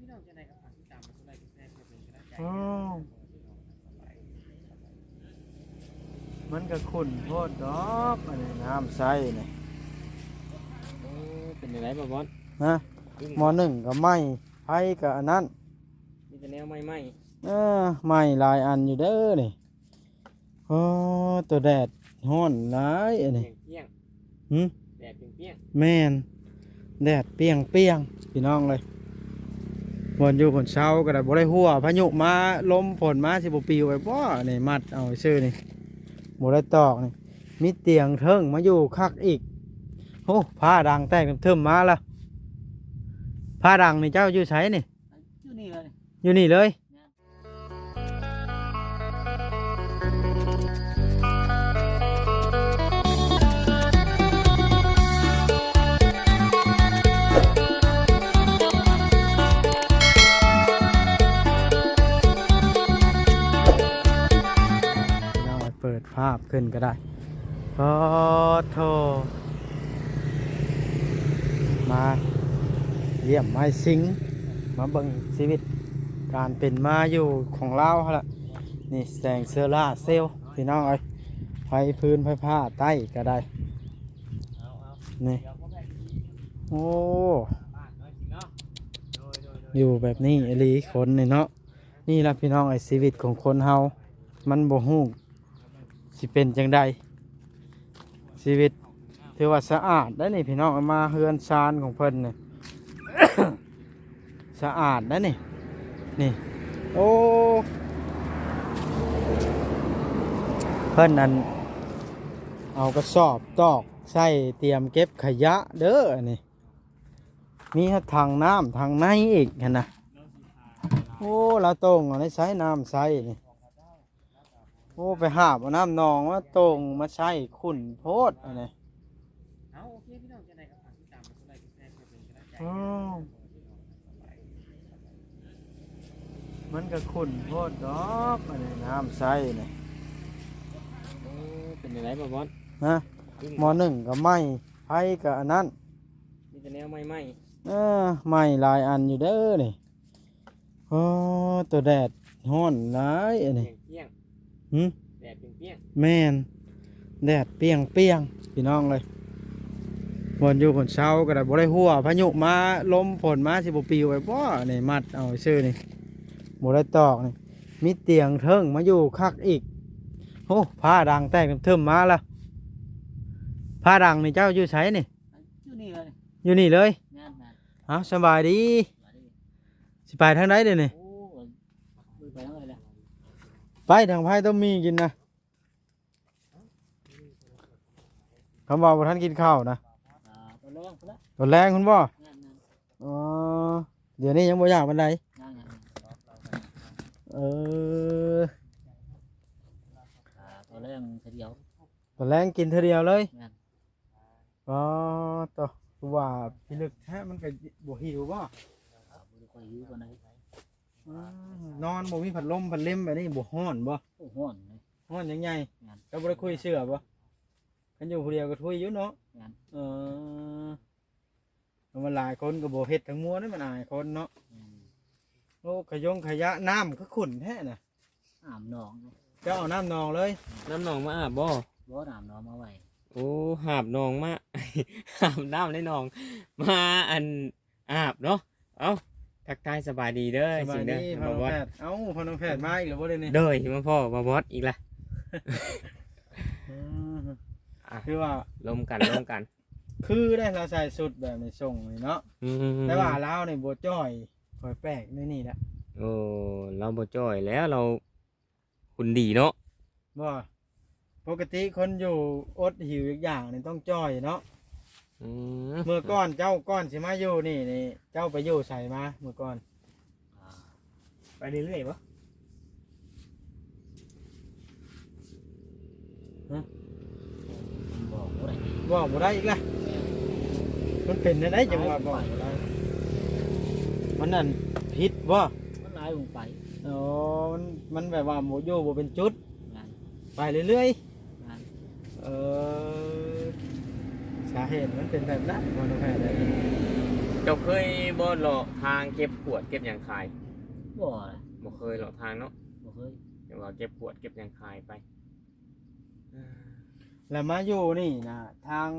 ໂອ້ ມັນກໍຂຸ້ນໂພດດອກ ອັນນີ້ນ້ຳໃຊ້ນີ້. ໂອ້ ເປັນຈັ່ງໃດບໍ່ບອດ? ຮະ? ໝໍ້ໜຶ້ງກໍໄໝ້ ໄຟກໍອັນນັ້ນ ມີແຕ່ແນວໃໝ່ໆ. ເອີ ໄໝ້ຫຼາຍອັນຢູ່ເດີນີ້. ໂອ້ ໂຕແດດຮ້ອນຫຼາຍອັນນີ້. ປຽງໆ. ຫຶ? ແດດປຽງໆ. ແມ່ນ ແດດປຽງໆ ພີ່ນ້ອງເອີຍ. ບ່ອນຢູ່ບ່ອນເຊົາກໍໄດ້ ບໍ່ໄດ້ຮົ່ວ ພາຍຸມາ ລົມຝົນມາ ຊິບໍ່ປິວໄປບໍ່? ນີ້ມັດເອົາຊື່ນີ້ ບໍ່ໄດ້ຕອກນີ້. ມີຕຽງເທິງມາຢູ່ຄັກອີກ. ໂອ້ ຟ້າດັງແຕກເຖິມໆມາລະ. ຟ້າດັງນີ້ເຈົ້າຢູ່ໃສນີ້? ຢູ່ນີ້ເລີຍ ຢູ່ນີ້ເລີຍ. ເປີດພາບຂຶ້ນກໍໄດ້. ໂອ້ໂທ ມາຢ້ຽມມາຊິງ ມາເບິ່ງຊີວິດການເປັນມາຢູ່ຂອງລາວຫັ້ນລະ. ນີ້ແສງໂຊລາເຊວພີ່ນ້ອງເອີຍ ໄຟຟືນໄຟຟ້າໃຕ້ກໍໄດ້. ນີ້ ໂອ້ ຢູ່ແບບນີ້ອີ່ຫຼີຄົນນີ້ເນາະ. ນີ້ລະພີ່ນ້ອງເອີຍ ຊີວິດຂອງຄົນເຮົາ ມັນບໍ່ຮູ້ຊິເປັນຈັ່ງໃດ. ຊີວິດຖືວ່າສະອາດໄດ໋ນີ້ພີ່ນ້ອງ ມາເຮືອນຊານຂອງເພິ່ນນີ້ ສະອາດໄດ໋ນີ້. ນີ້ ໂອ້ ເພິ່ນນັ້ນເອົາກະສອບຕອກໃສ່ ຕຽມເກັບຂະຫຍະເດີ ອັນນີ້. ມີທັງນ້ຳທັງໃນອີກຫັ້ນນະ. ໂອ້ ລາວໂຕ່ງເອົາໃນໃສ ນ້ຳໃສນີ້. ໂອ້ ໄປຫາບເອົານ້ຳໜອງມາໂຕ່ງມາໃຊ້ ຂຸ້ນໂພດອັນນີ້. ເອົາ ໂອເຄ ພີ່ນ້ອງ ຈັ່ງໃດກໍຝາກຕິດຕາມ ກົດໄລ ກົດແຊ ເພື່ອເປັນກຳລັງໃຈໃຫ້ ມັນກໍຂຸ້ນໂພດດອກ ອັນນີ້ນ້ຳໃຊ້ນີ້. ໂອ້ ເປັນຈັ່ງໃດບໍ່ບອດ? ຮະ? ໝໍ້ໜຶ້ງກໍໄໝ້ ໄຟກໍອັນນັ້ນ ມີແຕ່ແນວໃໝ່ໆ. ເອີ ໄໝ້ຫຼາຍອັນຢູ່ເດີນີ້. ໂອ້ ໂຕແດດຮ້ອນຫຼາຍອັນນີ້. ປຽງໆ. ຫຶ? ແດດປຽງໆ. ແມ່ນ ແດດປຽງໆ ພີ່ນ້ອງເອີຍ. ບ່ອນຢູ່ບ່ອນເຊົາກໍໄດ້ ບໍ່ໄດ້ຮົ່ວ ພາຍຸມາ ລົມຝົນມາ ຊິບໍ່ປິວໄປບໍ່? ນີ້ມັດເອົາຊື່ນີ້ ບໍ່ໄດ້ຕອກນີ້. ມີຕຽງເທິງມາຢູ່ຄັກອີກ. ໂອ້ ຟ້າດັງແຕກເຖິມໆມາລະ. ຟ້າດັງນີ້ເຈົ້າຢູ່ໃສນີ້? ຢູ່ນີ້ເລີຍ ຢູ່ນີ້ເລີຍ. ແມ່ນໆ. ເອົາ ສະບາຍດີ ສະບາຍດີ. ຊິໄປທາງໃດເດນີ້? ໂອ້ຍ ບໍ່ໄປທາງໃດແລ້ວ ໄປທາງພາຍຕົ້ມໝີ່ກິນນະ. ຄຳວ່າບໍ່ທັນກິນເຂົ້ານະ ອ່າ ຕອນແລງພຸ້ນແຫຼະ ຕອນແລງພຸ້ນບໍ່? ແມ່ນໆ. ອໍ ດຽວນີ້ຍັງບໍ່ຢາກປານໃດ? ຍັງໆ. ເອີ ອ່າ ຕອນແລງເທື່ອດຽວ ຕອນແລງກິນເທື່ອດຽວເລີຍ. ແມ່ນ. ອໍ ໂຕ ຄືວ່າພິລຶກແທ້ ມັນກໍບໍ່ຫິວບໍ່? ອ່າ ບໍ່ໄດ້ຄ່ອຍຫິວປານໃດ. ອືມ ນອນບໍ່ມີພັດລົມພັດເລັມແບບນີ້ ບໍ່ຮ້ອນບໍ່? ໂອ້ ຮ້ອນເລີຍ ຮ້ອນຢ່າງໃຫຍ່. ແມ່ນ. ເຈົ້າບໍ່ໄດ້ຄຸຍເສື້ອບໍ່? ຄັນຢູ່ຜູ້ດຽວກໍທຸຍຢູ່ເນາະ. ແມ່ນ. ເອີ ມັນຫຼາຍຄົນກໍບໍ່ເຮັດທັງມວນ ມັນອາຍຄົນເນາະ. ແມ່ນ. ໂອ້ ຂະຢົງຂະຫຍະ ນ້ຳຄືຂຸ້ນແທ້ນະ. ອາບໜອງ ເຈົ້າເອົານ້ຳໜອງເລີຍ? ນ້ຳໜອງມາອາບບໍ່? ບໍ່ ອາບໜອງມາໄວ້. ໂອ້ ຫາບໜອງມາ ຫາບນ້ຳໃນໜອງ ມາອັນ ອາບເນາະ. ເອົ້າ ທັກທາຍສະບາຍດີເດີ ສະບາຍດີ ຊິງເດີ ພໍ່ນ້ອງແພດ. ເອົ້າ ພໍ່ນ້ອງແພດມາອີກແລ້ວບໍ່ເດນີ້? ໂດຍ ມາພໍ້ບ່າວບອດອີກລະ. ອືມ ອ່ະ ຄືວ່າລົມກັນ ລົມກັນ ຄືໄດ້ລາວໃສ່ຊຸດແບບນີ້ສົ່ງນີ້ເນາະ. ອືມ ແຕ່ວ່າລາວນີ້ບໍ່ຈ່ອຍ ຂ້ອຍແປກໃນນີ້ແຫຼະ. ໂອ້ ລາວບໍ່ຈ່ອຍແລ້ວ ລາວ ຄົນດີເນາະ. ບໍ່ ປົກກະຕິຄົນຢູ່ອົດຫິວຢາກຢາກນີ້ຕ້ອງຈ່ອຍເນາະ. ອືມ ເມື່ອກ່ອນເຈົ້າ ກ່ອນຊິມາຢູ່ນີ້ນີ້ ເຈົ້າໄປຢູ່ໃສມາເມື່ອກ່ອນ? ອ່າ ໄປເລື້ອຍໆບໍ່? ຮະ? ບອກບໍ່ໄດ້ ບອກບໍ່ໄດ້ອີກລະ. ມັນເປັນແນວໃດຈັ່ງວ່າບອກບໍ່ໄດ້? ມັນອັນຜິດບໍ່? ມັນຫຼາຍວົງໄປ. ອໍ ມັນ ມັນແບບວ່າບໍ່ຢູ່ບໍ່ເປັນຈຸດ. ແມ່ນ. ໄປເລື້ອຍໆ. ແມ່ນ. ເອີ ສາເຫດມັນເປັນແບບນັ້ນ ພໍ່ນ້ອງແພດເອີຍ. ເຈົ້າເຄີຍບໍ່ເລາະທາງເກັບຂວດເກັບຫຍັງຂາຍ? ບໍ່ລະ ບໍ່ເຄີຍເລາະທາງເນາະ. ບໍ່ເຄີຍ. ແຕ່ວ່າເກັບຂວດເກັບຫຍັງຂາຍໄປ. ແລ້ວມາຢູ່ນີ້ນະ ທາງ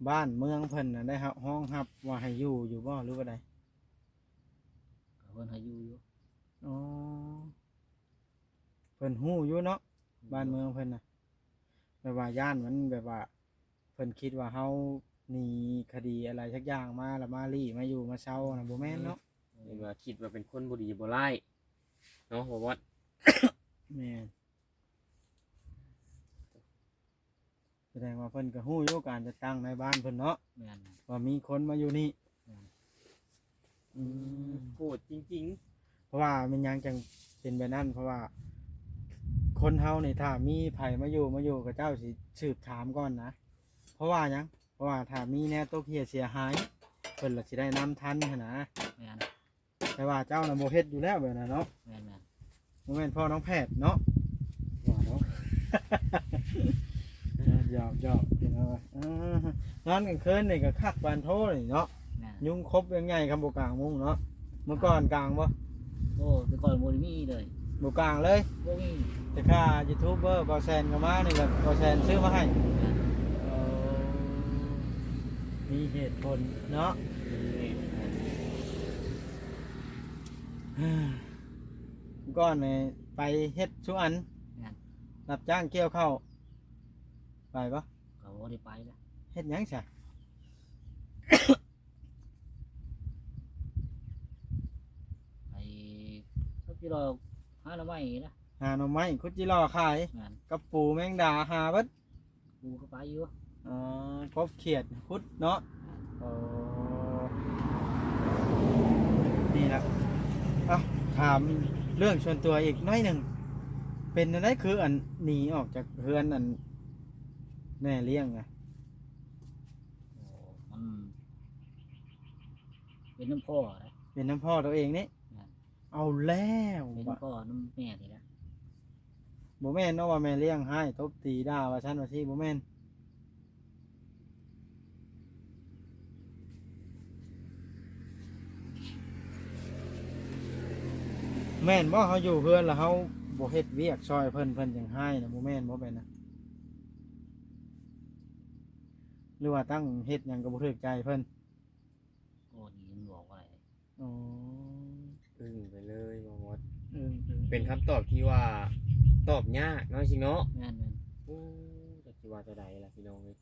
ບ້ານເມືອງເພິ່ນນະ ໄດ້ຮັບ ຮອງຮັບວ່າໃຫ້ຢູ່ຢູ່ບໍ່ ຫຼືວ່າໃດ? ກໍເພິ່ນໃຫ້ຢູ່ຢູ່. ອໍ ເພິ່ນຮູ້ຢູ່ເນາະ ບ້ານເມືອງເພິ່ນນະ. ແບບວ່າຢ້ານມັນ ແບບວ່າເພິ່ນຄິດວ່າເຮົາໜີຄະດີອະໄລສັກຢ່າງມາ ແລ້ວມາລີ້ມາຢູ່ມາເຊົ່ານະ ບໍ່ແມ່ນເນາະ. ເຫັນວ່າຄິດວ່າເປັນຄົນບໍ່ດີບໍ່ຮ້າຍເນາະ ບໍ່ບອດ. ແມ່ນ. ສະແດງວ່າເພິ່ນກໍຮູ້ຢູ່ການຈັດຕັ້ງໃນບ້ານເພິ່ນເນາະ. ແມ່ນ. ວ່າມີຄົນມາຢູ່ນີ້. ແມ່ນ. ອືມ ໂຫດຈິງໆ. ເພາະວ່າແມ່ນຫຍັງຈັ່ງເປັນແບບນັ້ນ? ເພາະວ່າຄົນເຮົານີ້ ຖ້າມີໃຜມາຢູ່ ມາຢູ່ ເຂົາເຈົ້າຊິສືບຖາມກ່ອນນະ. ເພາະວ່າຫຍັງ? ເພາະວ່າຖ້າມີແນວຕົກເຮ່ຍເສຍຫາຍ ເພິ່ນລະຊິໄດ້ນຳທັນຫັ້ນນະ. ແມ່ນ. ແຕ່ວ່າເຈົ້ານະບໍ່ເຮັດຢູ່ແລ້ວແບບນັ້ນເນາະ. ແມ່ນໆ. ບໍ່ແມ່ນພໍ່ນ້ອງແພດເນາະ. ວ່າເນາະ. ຢອກໆ ພີ່ນ້ອງເອີຍ. ນອນກາງຄືນນີ້ກໍຄັກປານໂທນີ້ເນາະ. ແມ່ນ. ຍຸງຄົບຍັງໃຫຍ່ ຄຳບໍ່ກາງມຸ້ງເນາະ. ເມື່ອກ່ອນກາງບໍ່? ໂອ້ ແຕ່ກ່ອນບໍ່ໄດ້ມີເລີຍ. ບໍ່ກາງເລີຍ? ບໍ່ມີ. ແຕ່ຄ່າຢູທູບເບີບ່າວແຊນເຂົ້າມານີ້ແຫຼະ ບ່າວແຊນຊື້ມາໃຫ້. ແມ່ນ. ເອີ ມີເຫດຜົນເນາະ. ມີເຫດຜົນ. ກ່ອນນີ້ໄປເຮັດສຸອັນ. ແມ່ນ. ຮັບຈ້າງກ່ຽວເຂົ້າ ໄປບໍ່? ກໍບໍ່ໄດ້ໄປລະ. ເຮັດຫຍັງຊະ? ໄປ ເຂົາຊິຫຼອກຫາໜໍ່ໄມ້ນະ. ຫາໜໍ່ໄມ້ ຂຸດຈີຫຼໍ່ຂາຍ. ແມ່ນ. ກັບປູແມງດາຫາເບິດ. ປູກໍໄປຢູ່. ອໍ ກົບຂຽດຂຸດເນາະ. ແມ່ນ. ໂອ້ ນີ້ລະ. ເອົ້າ ຖາມເລື່ອງສ່ວນຕົວອີກໜ້ອຍໜຶ່ງ ເປັນແນວໃດຄືອັນໜີອອກຈາກເຮືອນອັນແມ່ລ້ຽງນະ? ໂອ້ ມັນເປັນນຳພໍ່ນະ. ເປັນນຳພໍ່ໂຕເອງນີ້? ແມ່ນ. ເອົາແລ້ວ ເປັນພໍ່ນຳແມ່ນີ້ແຫຼະ. ບໍ່ແມ່ນເນາະວ່າແມ່ລ້ຽງຮ້າຍ ຕົບຕີດ່າວ່າຊັ້ນວ່າຊີ້ ບໍ່ແມ່ນ. ແມ່ນບໍ່ ເຮົາຢູ່ເຮືອນແລ້ວເຮົາບໍ່ເຮັດວຽກຊ່ອຍເພິ່ນ ເພິ່ນຈັ່ງຮ້າຍນະ ບໍ່ແມ່ນບໍ່? ແມ່ນນະ ຫຼືວ່າຕັ້ງເຮັດຫຍັງກໍບໍ່ຖືກໃຈເພິ່ນ? ໂອ້ ນີ້ຍັງບອກບໍ່ໄດ້. ອໍ ອຶ້ງໄປເລີຍບໍ່ມອດ. ອຶ້ງ ອຶ້ງ ເປັນຄຳຕອບທີ່ວ່າຕອບຍາກເນາະ ຊິງເນາະ. ແມ່ນໆ. ໂອ້ ຈັກຊິວ່າແນວໃດລະພີ່ນ້ອງເອີຍ.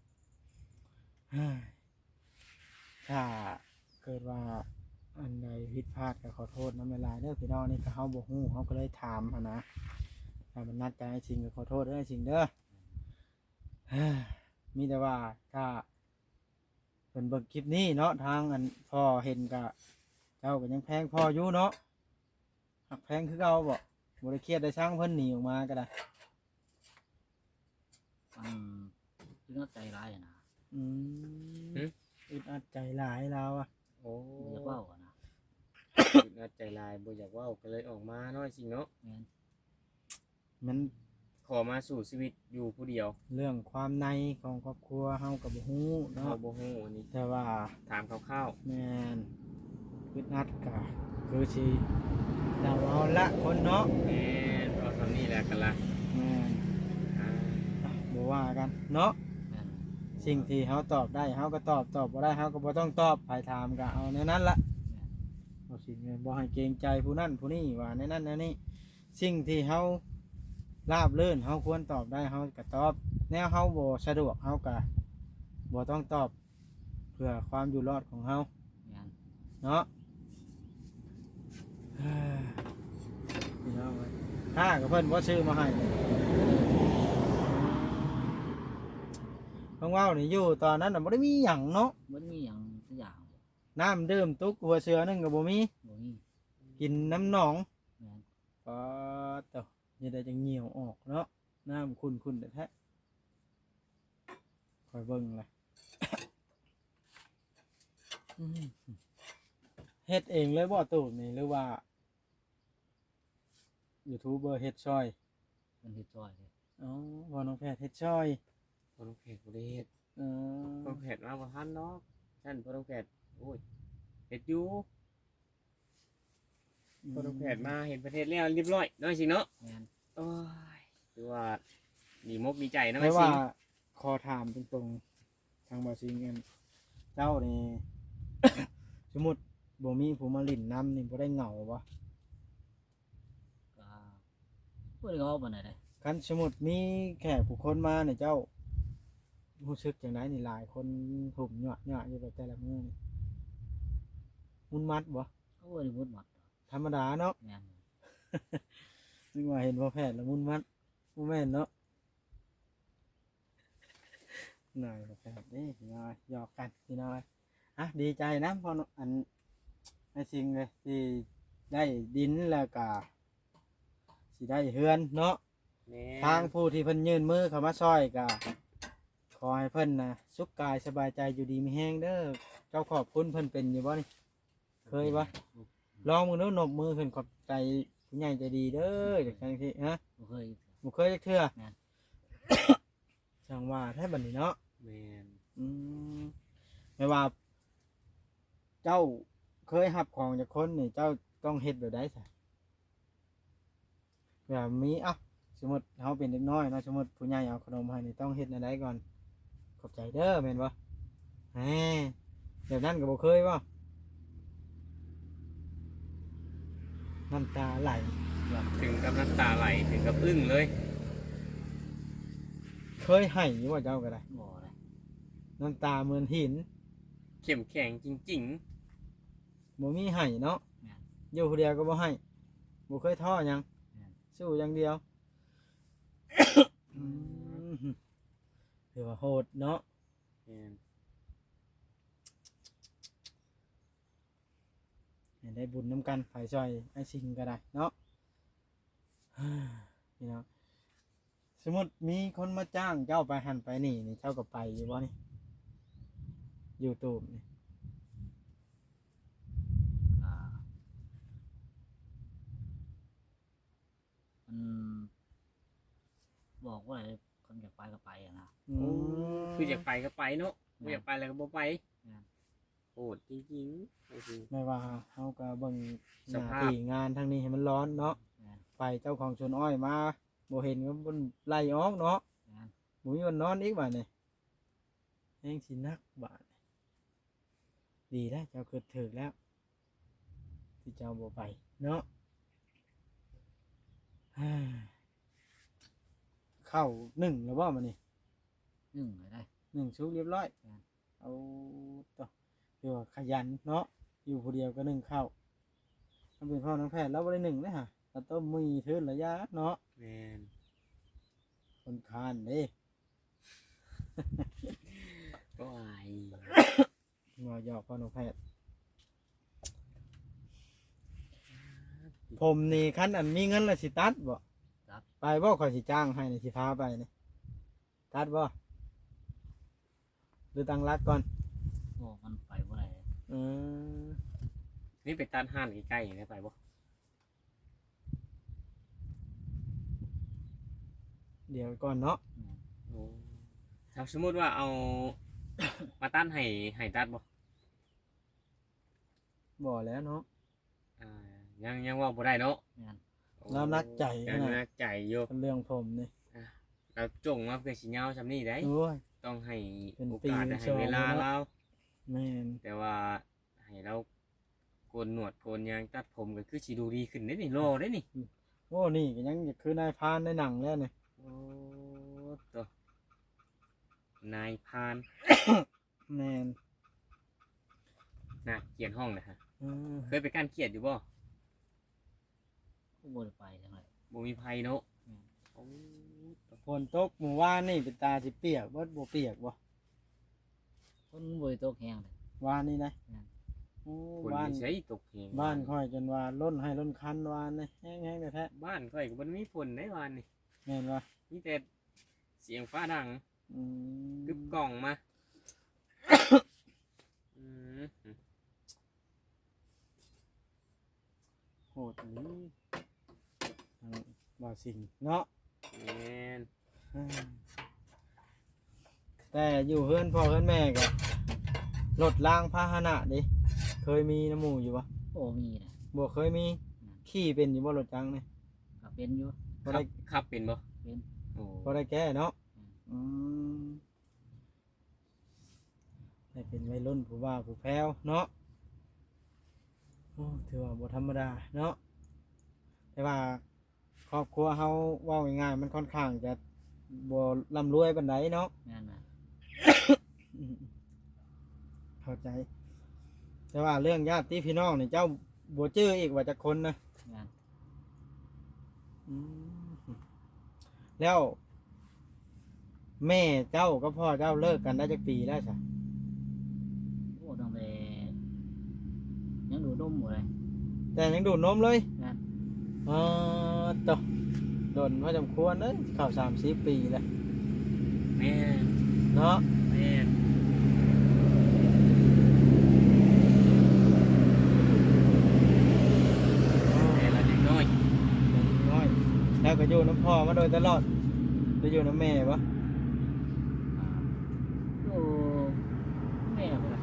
ຖ້າເກີດວ່າອັນໃດຜິດພາດກໍຂໍໂທດນຳຫຼາຍໆເດີພີ່ນ້ອງ. ນີ້ກໍເຮົາບໍ່ຮູ້ ເຮົາກໍເລີຍຖາມຫັ້ນນະ. ຖ້າມັນໜັກໃຈຊິງກໍຂໍໂທດເດີຊິງເດີ. ມີແຕ່ວ່າຖ້າ ເພິ່ນເບິ່ງຄລິບນີ້ເນາະ ທາງອັນພໍ່ເຫັນກະ ເຈົ້າກໍຍັງແພງພໍ່ຢູ່ເນາະ. ຮັກແພງຄືເກົ່າບໍ່? ບໍ່ໄດ້ຄຽດໄດ້ຊັງເພິ່ນໜີອອກມາກໍໄດ້. ອັນ ອຶດອັດໃຈຫຼາຍນະ. ອືມ ຫຶ? ອຶດອັດໃຈຫຼາຍລາວອະ. ໂອ້ ບໍ່ຢາກເວົ້ານະ. ອຶດອັດໃຈຫຼາຍ ບໍ່ຢາກເວົ້າ ກໍເລີຍອອກມາເນາະ ຊິງເນາະ. ແມ່ນ. ມັນຂໍມາສູ້ຊີວິດຢູ່ຜູ້ດຽວ. ເລື່ອງຄວາມໃນຂອງຄອບຄົວເຮົາກໍບໍ່ຮູ້ເນາະ. ເຮົາບໍ່ຮູ້ອັນນີ້ ແຕ່ວ່າຖາມຄ່າວໆ. ແມ່ນ. ອຶດອັດກະຄືຊິເດົາເອົາລະຄົນເນາະ. ແມ່ນ. ເວົ້າສ່ຳນີ້ແຫຼະກັນລະ. ແມ່ນ. ອ່າ ອ່ະ ບໍ່ວ່າກັນເນາະ. ແມ່ນ. ສິ່ງທີ່ເຮົາຕອບໄດ້ເຮົາກໍຕອບ, ຕອບບໍ່ໄດ້ເຮົາກໍບໍ່ຕ້ອງຕອບ. ໃຜຖາມກໍເອົາແນວນັ້ນລະ. ແມ່ນ. ບໍ່ຊິ ບໍ່ໃຫ້ເກງໃຈຜູ້ນັ້ນຜູ້ນີ້ວ່າແນວນັ້ນແນວນີ້. ສິ່ງທີ່ເຮົາລາບລື່ນ ເຮົາຄວນຕອບໄດ້ ເຮົາກໍຕອບ, ແນວເຮົາບໍ່ສະດວກ ເຮົາກໍບໍ່ຕ້ອງຕອບ ເພື່ອຄວາມຢູ່ລອດຂອງເຮົາ. ແມ່ນ. ເນາະ. ພີ່ນ້ອງເອີຍ ຫາກໍເພິ່ນບໍ່ຊື້ມາໃຫ້. ເພິ່ນເວົ້ານີ້ ຢູ່ຕອນນັ້ນນະ ບໍ່ໄດ້ມີຫຍັງເນາະ. ບໍ່ໄດ້ມີຫຍັງສັກຢ່າງ. ນ້ຳດື່ມຕຸກຫົວເສືອໜຶ່ງກໍບໍ່ມີ. ບໍ່ມີ. ກິນນ້ຳໜອງ. ແມ່ນ. ປາດໂທ້ ເຮັດໃດຈັ່ງຍ່ຽວອອກເນາະ. ນ້ຳຂຸ້ນໆແທ້ໆ ຂ້ອຍເບິ່ງລະ. ອືມ ເຮັດເອງເລີຍບໍ່ ຕູບນີ້ ຫຼືວ່າຢູທູບເບີເຮັດຊ່ອຍ? ເພິ່ນເຮັດຊ່ອຍເດ້. ອໍ ພໍ່ນ້ອງແພດເຮັດຊ່ອຍ. ພໍ່ນ້ອງແພດບໍ່ໄດ້ເຮັດ. ອໍ ພໍ່ນ້ອງແພດມາບໍ່ທັນດອກ. ຊັ້ນພໍ່ນ້ອງແພດ ໂອ້ຍ ເຮັດຢູ່ ອືມ ພໍນ້ອງແພດມາເຫັນເພິ່ນເຮັດແລ້ວຮຽບຮ້ອຍເນາະ ຊິງເນາະ. ແມ່ນ. ໂອ້ຍ ຖືວ່າດີມົກດີໃຈເນາະ ແຕ່ວ່າ ຊິງ ຂໍຖາມຕົງໆ ທາງບ່າວຊິງ ອັນ ເຈົ້ານີ້ ສົມມຸດບໍ່ມີຜູ້ມາຫຼິ້ນນຳນີ້ ບໍ່ໄດ້ເຫງົາບໍ່? ກໍບໍ່ໄດ້ເຫງົາປານໃດເດ້. ຄັນສົມມຸດມີແຂກຜູ້ຄົນມານີ້ ເຈົ້າຮູ້ສຶກຈັ່ງໃດນີ້? ຫຼາຍຄົນຫຸ້ມຍວດໆຢູ່ແບບແຕ່ລະມື້ນີ້ ມຶນມັດບໍ່? ໂອ້ຍ ບໍ່ໄດ້ມຶນມັດ ທຳມະດາເນາະ. ແມ່ນ. ນຶກວ່າເຫັນພໍ່ແພດແລ້ວມຶນມັດ ບໍ່ແມ່ນເນາະ. ນ້ອຍບໍ່ແພດເດ້ ພີ່ນ້ອງ ຫຍອກກັນ ພີ່ນ້ອງ. ອ່ະ ດີໃຈນຳ ເພາະ ອັນ ໃນສິ່ງເລີຍ ທີ່ໄດ້ດິນ ແລ້ວກະຊິໄດ້ເຮືອນເນາະ. ແມ່ນ. ທາງຜູ້ທີ່ເພິ່ນຍື່ນມືເຂົ້າມາຊ່ອຍ ກະຂໍໃຫ້ເພິ່ນນະ ສຸກກາຍສະບາຍໃຈ ຢູ່ດີມີແຮງເດີ້. ເຈົ້າຂອບຄຸນເພິ່ນເປັນຢູ່ບໍ່ນີ້? ເຄີຍບໍ່? ອືມ ລອງເບິ່ງດູ ນົບມືຂຶ້ນ ຂອບໃຈຜູ້ໃຫຍ່ໃຈດີເດີ້ ຈັ່ງຊີ້ ຮະ? ບໍ່ເຄີຍ ບໍ່ເຄີຍຈັກເທື່ອ. ແມ່ນ. ຊ່າງວ່າແທ້ບັດນີ້ເນາະ. ແມ່ນ. ອືມ ແມ່ນວ່າເຈົ້າເຄີຍຮັບຂອງຈາກຄົນນີ້ ເຈົ້າຕ້ອງເຮັດແບບໃດຊະ? ແບບມີ ເອົ້າ ສົມມຸດເຮົາເປັນເດັກນ້ອຍເນາະ ສົມມຸດຜູ້ໃຫຍ່ເອົາຂະໜົມໃຫ້ນີ້ ຕ້ອງເຮັດແນວໃດກ່ອນ? ຂອບໃຈເດີ້ ແມ່ນບໍ່? ແໝ ແບບນັ້ນກໍບໍ່ເຄີຍບໍ່? ນ້ຳຕາໄຫຼ ເຖິງກັບນ້ຳຕາໄຫຼ ເຖິງກັບອຶ້ງເລີຍ. ເຄີຍໄຫ້ຢູ່ບໍ່ເຈົ້າກໍໄດ້? ບໍ່ເດ້. ນ້ຳຕາເໝືອນຫີນ ເຂັ້ມແຂງຈິງໆ ບໍ່ມີໄຫ້ເນາະ. ແມ່ນ. ຢູ່ຜູ້ດຽວກໍບໍ່ໄຫ້ ບໍ່ເຄີຍທໍ້ຫຍັງ. ແມ່ນ. ສູ້ຢ່າງດຽວ. ອືມ ຖືວ່າໂຫດເນາະ. ແມ່ນ. ໃຫ້ໄດ້ບຸນນຳກັນ ໃຜຊ່ອຍອ້າຍຊິງກໍໄດ້ເນາະ. ພີ່ນ້ອງ ສົມມຸດມີຄົນມາຈ້າງເຈົ້າໄປຫັ້ນໄປນີ້ນີ້ ເຈົ້າກໍໄປຢູ່ບໍ່ນີ້? ຢູທູບນີ້ ອ່າ ມັນບອກວ່າ ຄັນຢາກໄປກໍໄປຫັ້ນນະ. ອືມ ໂອ້ ຄືຢາກໄປກໍໄປເນາະ. ແມ່ນ. ບໍ່ຢາກໄປແລ້ວກໍບໍ່ໄປ. ແມ່ນ. ໂຫດຈິງໆ ໂອ້ໂຫ ແມ່ນວ່າເຮົາກໍເບິ່ງ ສະພາບ ໜ້າທີ່ງານທາງນີ້ໃຫ້ມັນຮ້ອນເນາະ. ແມ່ນ. ໄປເຈົ້າຂອງສວນອ້ອຍມາ ບໍ່ເຫັນກໍມັນໄລ່ອອກເນາະ. ແມ່ນ. ບໍ່ມີວັນນອນອີກບາດນີ້ ແຮງຊິໜັກບາດນີ້. ດີແລ້ວ ເຈົ້າຄິດຖືກແລ້ວ ທີ່ເຈົ້າບໍ່ໄປເນາະ. ເຂົ້າໜຶ້ງແລ້ວບໍ່ມື້ນີ້? ໜຶ້ງແລ້ວໄດ໋ ໜຶ້ງສຸກຮຽບຮ້ອຍ. ແມ່ນ. ໂອ້ ໂຕ ຖືວ່າຂະຫຍັນເນາະ ຢູ່ຜູ້ດຽວກໍໜຶ້ງເຂົ້າ. ຄັນເປັນພໍ່ນ້ອງແພດ ລາວບໍ່ໄດ້ໜຶ້ງເດ້ຫະ ລາວຕົ້ມໝີ່ທຶນລະຢ່າເນາະ. ແມ່ນ. ຄົນຄ້ານເດ້. ໂອ້ຍ ເວົ້າຫຍອກພໍ່ນ້ອງແພດ. ຜົມນີ້ ຄັນອັນມີເງິນລະຊິຕັດບໍ່? ຕັດ. ໄປບໍ່? ຂ້ອຍຊິຈ້າງໃຫ້ນີ້ ຊິພາໄປນີ້. ຕັດບໍ່ ຫຼືຕັ້ງຫຼັກກ່ອນ? ບໍ່ ມັນໄປບໍ່ໄດ້. ເອີ ນີ້ໄປຕັດຮ້ານໃກ້ໆນີ້ໄດ້ໄປບໍ່? ດຽວກ່ອນເນາະ. ແມ່ນ. ໂອ້ ຖ້າສົມມຸດວ່າເອົາມາຕັດໃຫ້ ໃຫ້ຕັດບໍ່? ບໍ່ແລ້ວເນາະ. ອ່າ ຍັງ ຍັງເວົ້າບໍ່ໄດ້ເນາະ. ແມ່ນ. ໂອ້ ລາວໜັກໃຈ ຍັງໜັກໃຈຢູ່ ເລື່ອງຜົມນີ້. ອ່າ ລາວຈົ່ງມາເພື່ອຊິຍາວຊ່ຳນີ້ໄດ໋. ໂອ້ຍ ຕ້ອງໃຫ້ໂອກາດ ໃຫ້ເວລາລາວ. ແມ່ນ. ແຕ່ວ່າໃຫ້ລາວໂກນໜວດໂກນຫຍັງ ຕັດຜົມ ກໍຄືຊິດູດີຂຶ້ນເດ້ນີ້ ຫຼໍ່ເດ້ນີ້. ໂອ້ ນີ້ກໍຍັງຢາກຄືນາຍພານໃນໜັງແລ້ວນີ້. ໂອ້ ໂຕ ນາຍພານ. ແມ່ນ. ນະ ຂຽດຮ້ອງນະຮະ. ເອີ ເຄີຍໄປກ້ານຂຽດຢູ່ບໍ່? ບໍ່ໄດ້ໄປຈັ່ງໃດ. ບໍ່ມີໃຜເນາະ. ແມ່ນ. ໂອ້ ຝົນຕົກມື້ວານນີ້ເປັນຕາຊິປຽກເບິດ ບໍ່ປຽກບໍ່? ຝົນບໍ່ໄດ້ຕົກແຮງເດ້ ວານນີ້ນະ. ແມ່ນ. ໂອ້ ຝົນ ວານ ຢູ່ໃສຕົກແຮງ ວານຂ້ອຍຈົນວ່າລົ້ນໄຮ່ລົ້ນຄັນວານນີ້ ແຮງໆແທ້ໆ. ບ້ານຂ້ອຍກໍບໍ່ໄດ້ມີຝົນໃດວານນີ້. ແມ່ນບໍ່? ມີແຕ່ສຽງຟ້າດັງ. ອືມ ກຶບກ້ອງມາ. ອືມ ໂຫດອີ່ຫຼີທາງບ່າວສິງເນາະ. ແມ່ນ. ແຕ່ຢູ່ເຮືອນພໍ່ເຮືອນແມ່ກໍລົດລາງພາຫະນະເດ້ ເ ເຄີຍມີນຳໝູ່ຢູ່ບໍ່? ໂອ້ ມີນະ. ບໍ່ເຄີຍມີ? ອືມ. ຂີ່ເປັນຢູ່ບໍ່ລົດຈັກນີ້? ກໍເປັນຢູ່. ຂັບ ຂັບເປັນບໍ່? ເປັນ. ໂອ້ ພໍໄດ້ແກ້ເນາະ? ອືມ. ອືມ. ໄດ້ເປັນໄວລຸ້ນຜູ້ບ່າວຜູ້ແພ້ວເນາະ. ໂອ້ ຖືວ່າບໍ່ທຳມະດາເນາະ. ແຕ່ວ່າ ຄອບຄົວເຮົາເວົ້າງ່າຍໆ ມັນຄ່ອນຂ້າງຈະບໍ່ລ່ຳລວຍປານໃດເນາະ. ແມ່ນນະ. ອືມ ເຂົ້າໃຈ. ແຕ່ວ່າເລື່ອງຍາດຕິພີ່ນ້ອງນີ້ ເຈົ້າບໍ່ຈື່ອີກວ່າຈັກຄົນນະ? ແມ່ນ. ອືມ. ແລ້ວ ແມ່ເຈົ້າກັບພໍ່ເຈົ້າເລີກກັນໄດ້ຈັກປີແລ້ວຊະ? ໂອ້ ຕັ້ງແຕ່ຍັງດູດນົມຢູ່ເລີຍ. ແຕ່ຍັງດູດນົມເລີຍ? ແມ່ນ. ອໍ ໂຕ ດົນພໍສົມຄວນເດ້ ເຂົ້າສາມສິບປີແລ້ວ. ແມ່ນ. ເນາະ? ແມ່ນ. ແຕ່ລະເດັກນ້ອຍ ເດັກນ້ອຍ ແລ້ວກໍຢູ່ນຳພໍ່ມາໂດຍຕະຫຼອດ ໄດ້ຢູ່ນຳແມ່ບໍ່? ຢູ່ແມ່ພຸ້ນລະ.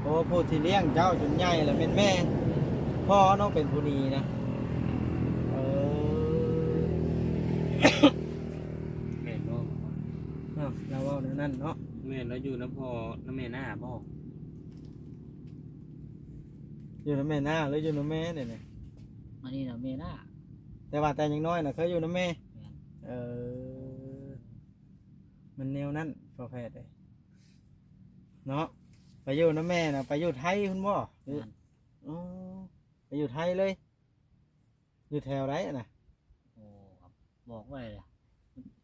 ໂອ້ ຜູ້ທີ່ລ້ຽງເຈົ້າຈົນໃຫຍ່ລະແມ່ນແມ່ ພໍ່ເນາະເປັນຜູ້ໜີນະ. ເອີ ແມ່ນບໍ່? ເນາະ ລາວເວົ້າແນວນັ້ນເນາະ. ແມ່ນ ລາວຢູ່ນຳພໍ່ນຳແມ່ນ້າບໍ່? ຢູ່ນຳແມ່ນ້າ ຫຼືຢູ່ນຳແມ່ນີ້ນະ? ອັນນີ້ນະແມ່ນ້າ ແຕ່ວ່າແຕ່ຍັງນ້ອຍນະເຄີຍຢູ່ນຳແມ່. ແມ່ນ. ເອີ ມັນແນວນັ້ນພໍ່ແພດເອີຍ ເນາະ. ໄປຢູ່ນຳແມ່ນະ ໄປຢູ່ໄທພຸ້ນບໍ່? ແມ່ນ. ອໍ ໄປຢູ່ໄທເລີຍ. ຢູ່ແຖວໃດຫັ້ນນະ? ໂອ້ ບອກບໍ່ໄດ້ລະ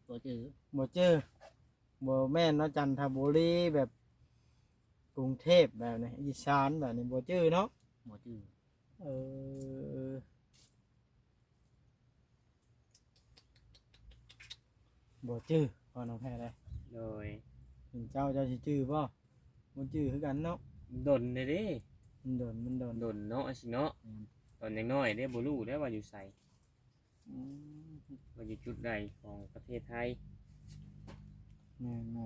ບໍ່ຈື່ ບໍ່ຈື່. ບໍ່ແມ່ນເນາະ ຈັນທະບູລີ ແບບກຸງເທບແບບນີ້ ອີສານແບບນີ້ ບໍ່ຈື່ເນາະ? ບໍ່ຈື່. ເອີ ບໍ່ຈື່ ພໍ່ນ້ອງແພດເອີຍ. ໂດຍ. ເປັນເຈົ້າ ເຈົ້າຊິຈື່ບໍ່? ບໍ່ຈື່ຄືກັນເນາະ. ມັນດົນແດ່ເດ້. ມັນດົນ ມັນດົນ ດົນເນາະ ຊິເນາະ. ອືມ. ຕອນຍັງນ້ອຍເດ້ ບໍ່ຮູ້ເດ້ວ່າຢູ່ໃສ. ອືມ ວ່າຢູ່ຈຸດໃດຂອງປະເທດໄທ. ແມ່ນໆໆ.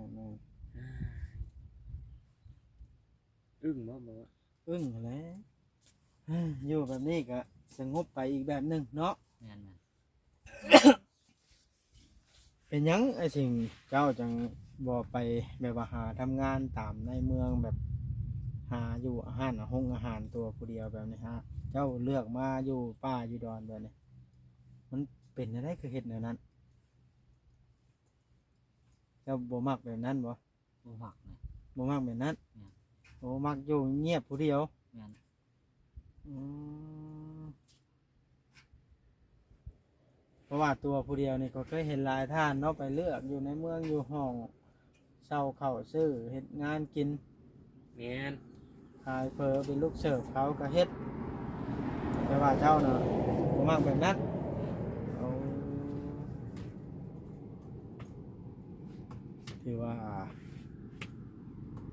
ອຶ້ງບໍ່? ບໍ່. ອຶ້ງຫັ້ນແຫຼະ. ຢູ່ແບບນີ້ກະສະຫງົບໄປອີກແບບໜຶ່ງເນາະ. ແມ່ນໆ. ເປັນຫຍັງອ້າຍສິງເຈົ້າຈັ່ງບໍ່ໄປແບບວ່າຫາທຳງານຕາມໃນເມືອງ ແບບຫາຢູ່ຮ້ານອາຫົງອາຫານຕົວຜູ້ດຽວແບບນີ້ຮະ? ເຈົ້າເລືອກມາຢູ່ປ່າຢູ່ດອນແບບນີ້ ມັນເປັນແນວໃດຄືເຮັດແນວນັ້ນ? ເຈົ້າບໍ່ມັກແບບນັ້ນບໍ່? ບໍ່ມັກນະ. ບໍ່ມັກແບບນັ້ນ? ແມ່ນ. ໂອ້ ມັກຢູ່ງຽບຜູ້ດຽວ? ແມ່ນ. ອືມ. ເພາະວ່າຕົວຜູ້ດຽວນີ້ ຂ້ອຍເຄີຍເຫັນຫຼາຍທ່ານເນາະ ໄປເລືອກຢູ່ໃນເມືອງ ຢູ່ຫ້ອງເຊົ່າເຂົ້າຊື້ເຮັດງານກິນ. ແມ່ນ. ຂາຍເຝີເປັນລູກເສີບເຂົາກໍເຮັດ ແຕ່ວ່າເຈົ້ານະບໍ່ມັກແບບນັ້ນ. ໂອ້ ຖືວ່າ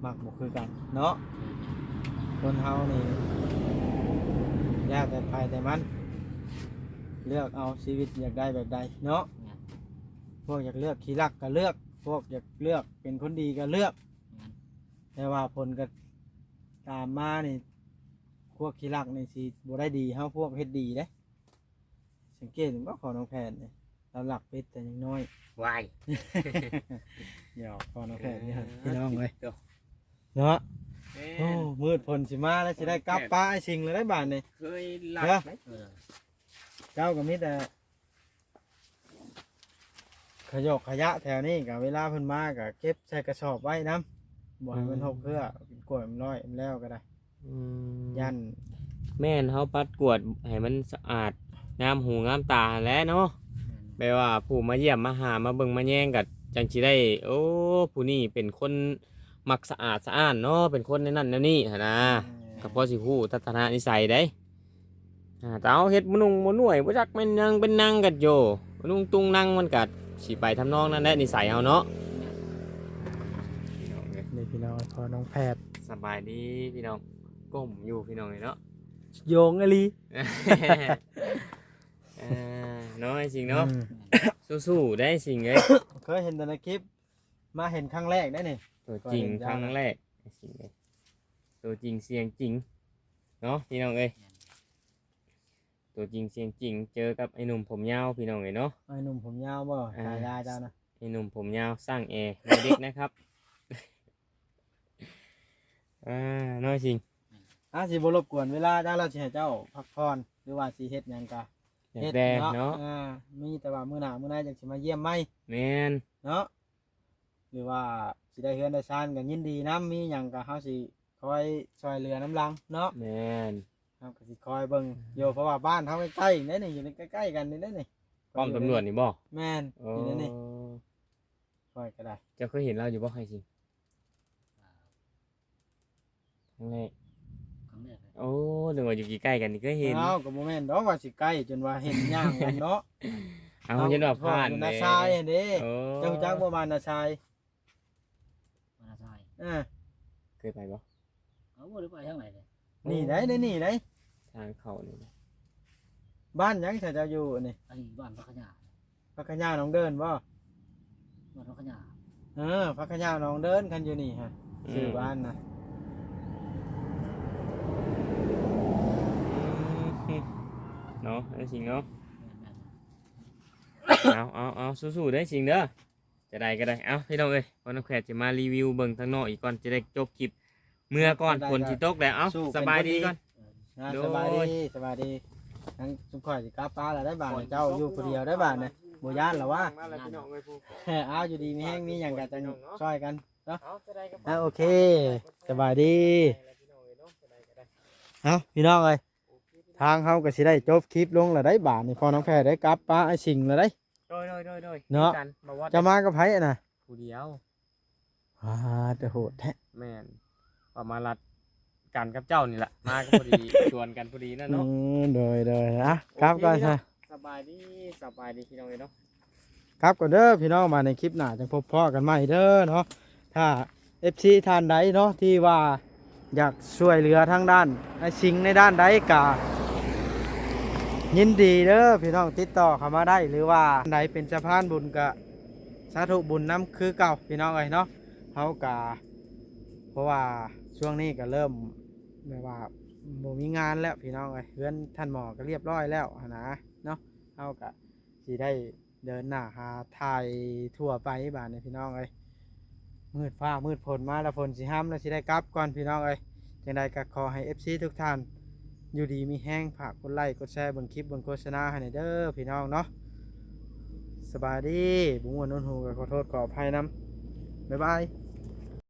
ມັກບໍ່ຄືກັນເນາະ. ຄົນເຮົານີ້ແລ້ວແຕ່ໃຜແຕ່ມັນ ເລືອກເອົາຊີວິດຢາກໄດ້ແບບໃດເນາະ. ແມ່ນ. ພວກຢາກເລືອກຂີ້ລັກກໍເລືອກ ພວກຢາກເລືອກເປັນຄົນດີກໍເລືອກ. ແມ່ນ. ແຕ່ວ່າຜົນກໍຕາມມານີ້ ພວກຂີ້ລັກນີ້ຊິບໍ່ໄດ້ດີ ເຮົາພວກເຮັດດີເດ້. ສັງເກດເຫັນບໍ່ ພໍ່ນ້ອງແພດນີ້ ລາວລັກເປັດແຕ່ຍັງນ້ອຍ. ວ້າຍ ຫຍອກພໍ່ນ້ອງແພດນີ້ ເອີ ພີ່ນ້ອງເອີຍ ໂຕ ເນາະ. ແມ່ນ. ໂອ້ ມືດຝົນຊິມາແລ້ວ ຊິໄດ້ກັບປ່າອ້າຍສິງແລ້ວໄດ໋ບາດນີ້. ເຄີຍລັກ ເອີ ເຈົ້າກໍມີແຕ່ ຂະຫຍອກຂະຫຍະແຖວນີ້ກະ ເວລາເພິ່ນມາກະເກັບໃສ່ກະສອບໄວ້ນຳ ບໍ່ໃຫ້ມັນ ອືມ ຫົກເຄືອ ເປັນກວດມັນນ້ອຍ ມັນແລ້ວກໍໄດ້. ອືມ ຢ້ານ ແມ່ນ ເຮົາປັດກວາດໃຫ້ມັນສະອາດ ງາມຫູງາມຕາຫັ້ນແຫຼະເນາະ. ແມ່ນ. ແບບວ່າຜູ້ມາຢ້ຽມມາຫາ ມາເບິ່ງມາແຍງກໍຈັ່ງຊິໄດ້ ໂອ້ ຜູ້ນີ້ເປັນຄົນມັກສະອາດສະອ້ານເນາະ ເປັນຄົນແນວນັ້ນແນວນີ້ຫັ້ນນະ. ແມ່ນ. ກໍພໍຊິຮູ້ທັດສະນະນິໄສໄດ໋. ອ່າ ແຕ່ເຮົາເຮັດບໍ່ນຸ່ງບໍ່ໜ້ວຍ ບໍ່ຈັກແມ່ນຫຍັງເປັນຫຍັງກັນໂຢ ບໍ່ນຸ່ງຕຸງນັງ ມັນກະຊິໄປທຳນອງນັ້ນແຫຼະ ນິໄສເຮົາເນາະ. ນີ້ພີ່ນ້ອງ ພໍ່ນ້ອງແພດ ສະບາຍດີພີ່ນ້ອງ ກົ້ມຢູ່ພີ່ນ້ອງເອີຍເນາະ ໂຍງອີ່ຫຼີ. ເອີ ເນາະ ໄອ້ສິງເນາະ. ອືມ ສູ້ໆ ໄດ້ສິງເອີຍ. ເຄີຍເຫັນແຕ່ໃນຄລິບ ມາເຫັນຄັ້ງແລກໄດ໋ນີ້ ຕົວຈິງຄັ້ງແລກ ໄອ້ສິງເອີຍ ຕົວຈິງສຽງຈິງ. ເນາະພີ່ນ້ອງເອີຍ. ຕົວຈິງສຽງຈິງ ເຈີກັບໄອ້ໜຸ່ມຜົມຍາວພີ່ນ້ອງເອີຍເນາະ. ອ້າຍໜຸ່ມຜົມຍາວບໍ່? ອ່າ ສາຍາເຈົ້ານະ? ໄອ້ໜຸ່ມຜົມຍາວຊ່າງແອ ແມ່ເດັກນະຄັບ. ອ່າ ນ້ອຍຊິງ ອ່າ ຊິບໍ່ລົບກວນເວລາເຈົ້າ ແລ້ວຊິໃຫ້ເຈົ້າພັກຜ່ອນ ຫຼືວ່າຊິເຮັດຫຍັງກະ ແລ້ວແຕ່ເນາະ ເນາະ. ອ່າ ມີແຕ່ວ່າມື້ໜ້າມື້ໃນຈັ່ງຊິມາຢ້ຽມໃໝ່. ແມ່ນ ເນາະ. ຫຼືວ່າຊິໄດ້ເຮືອນໄດ້ຊານກໍຍິນດີນຳ ມີຫຍັງກໍເຮົາຊິຄອຍຊ່ວຍເຫຼືອນຳຫຼັງເນາະ. ແມ່ນ ເຮົາກໍຊິຄອຍເບິ່ງຢູ່ ເພາະວ່າບ້ານເຮົາໃກ້ໆນີ້ ຢູ່ໃກ້ໆກັນນີ້ເດ້ນີ້. ປ້ອມຕຳຫຼວດນີ້ບໍ່? ແມ່ນ ໂອ້ ຢູ່ໃນນີ້ ຂ້ອຍກໍໄດ້. ເຈົ້າເຄີຍເຫັນລາວຢູ່ບໍ່ ອ້າຍຊິງ? ຄັ້ງແລກ ຄັ້ງແລກເລີຍ. ໂອ້ ນຶກວ່າຢູ່ໃກ້ໆກັນນີ້ເຄີຍເຫັນ. ອ້າວ ກໍບໍ່ແມ່ນດອກວ່າຊິໃກ້ຈົນວ່າເຫັນຍ່າງກັນເນາະ. ເອົາ ເອົາ ຢ້ານວ່າຜ່ານຢູ່ນາຊາຍຫັ້ນເດ້. ໂອ້ ເຈົ້າຮູ້ຈັກບໍ່ບ້ານນາຊາຍ? ບ້ານນາຊາຍ ເອີ ເຄີຍໄປບໍ່? ເອົາ ບໍ່ໄດ້ໄປທາງໃດເລີຍ. ນີ້ໄດ໋ ນີ້ໄດ໋ ທາງເຂົ້ານີ້. ບ້ານຫຍັງຊະເຈົ້າຢູ່ອັນນີ້? ອັນນີ້ບ້ານຜັກຂະຫຍ້າ. ຜັກຂະຫຍ້າໜອງເດີນບໍ່? ບ້ານຜັກຂະຫຍ້າ. ເອີ ຜັກຂະຫຍ້າໜອງເດີນ ຄັນຢູ່ນີ້ຮະ ອືມ ຊື່ບ້ານນະ. ເນາະ ໄອ້ຊິງເນາະ. ແມ່ນໆ ເອົາ ເອົາ ເອົາ ສູ້ໆເດີຊິງເດີ. ຈະໄດ້ກໍໄດ້. ເອົ້າ ພີ່ນ້ອງເອີຍ ພໍ່ນ້ອງແຂກຈະມາຣີວິວເບິ່ງທາງນອກອີກກ່ອນ ຈະໄດ້ຈົບຄລິບເມືອກ່ອນ ຝົນຊິຕົກແລ້ວ. ເອົ້າ ສະບາຍດີກ່ອນ. ອ່າ ໂດຍ ສະບາຍດີ ສະບາຍດີ. ທາງຊຸມຂ້ອຍຊິກັບປາແລ້ວໄດ໋ບາດນີ້ ເຈົ້າຢູ່ຜູ້ດຽວໄດ໋ບາດນີ້ ບໍ່ຢ້ານລະວະ. ເອົ້າ ຢູ່ດີມີແຮງ ມີຫຍັງກໍຈັ່ງຊ່ອຍກັນເນາະ. ເອົ້າ ໂອເຄ ສະບາຍດີ. ເອົ້າ ພີ່ນ້ອງເອີຍ ທາງເຮົາກໍຊິໄດ້ຈົບຄລິບລົງແລ້ວໄດ໋ບາດນີ້ ພໍ່ນ້ອງແພໄດ້ກັບປາອ້າຍສິງແລ້ວໄດ໋. ໂດຍ ໂດຍ ໂດຍ ໂດຍ ເນາະ. ຄືກັນ ບ່າວອດ ເຈົ້າມາກັບໃຜຫັ້ນນະ? ຜູ້ດຽວ. ອ່າ ແຕ່ໂຫດແທ້. ແມ່ນ ວ່າມາລັດກັນກັບເຈົ້ານີ້ລະ ມາກໍພໍດີ ຊວນກັນພໍດີນັ້ນເນາະ. ອືມ ໂດຍ ໂດຍ ອ່ະ ໂອເຄ ກັບກ່ອນ ພີ່ນ້ອງ ສະບາຍດີ ສະບາຍດີ ພີ່ນ້ອງເອີຍເນາະ. ກັບກ່ອນເດີພີ່ນ້ອງ ມາໃນຄລິບໜ້າຈັ່ງພົບພໍ້ກັນໃໝ່ເດີເນາະ. ຖ້າເອັຟຊີທ່ານໃດເນາະ ທີ່ວ່າຢາກຊ່ວຍເຫຼືອທາງດ້ານອ້າຍສິງໃນດ້ານໃດກະຍິນດີເດີພີ່ນ້ອງ ຕິດຕໍ່ເຂົ້າມາໄດ້ ຫຼືວ່າໃດເປັນສະພານບຸນກະສາທຸບຸນນຳຄືເກົ່າພີ່ນ້ອງເອີຍເນາະ. ເຮົາກະ ເພາະວ່າຊ່ວງນີ້ກະເລີ່ມແບບວ່າບໍ່ມີງານແລ້ວພີ່ນ້ອງເອີຍ ເຮືອນທ່ານໝໍກະລຽບຮ້ອຍແລ້ວຫັ້ນນະເນາະ. ເຮົາກະ ຊິໄດ້ເດີນໜ້າຫາຖ່າຍທົ່ວໄປບາດນີ້ພີ່ນ້ອງເອີຍ. ມືດຟ້າມືດຝົນມາແລ້ວ ຝົນຊິຮຳແລ້ວ ຊິໄດ້ກັບກ່ອນພີ່ນ້ອງເອີຍ. ຈັ່ງໃດກໍຂໍໃຫ້ເອັຟຊີທຸກທ່ານຢູ່ດີມີແຮງ ຝາກກົດໄລ້ກົດແຊເບິ່ງຄລິບເບິ່ງໂຄສະນາໃຫ້ແດ່ເດີພີ່ນ້ອງເນາະ. ສະບາຍດີ ບໍ່ມ່ວນຫນົວຫູກໍຂໍໂທດຂໍອະໄພນຳ. ບາຍບາຍ.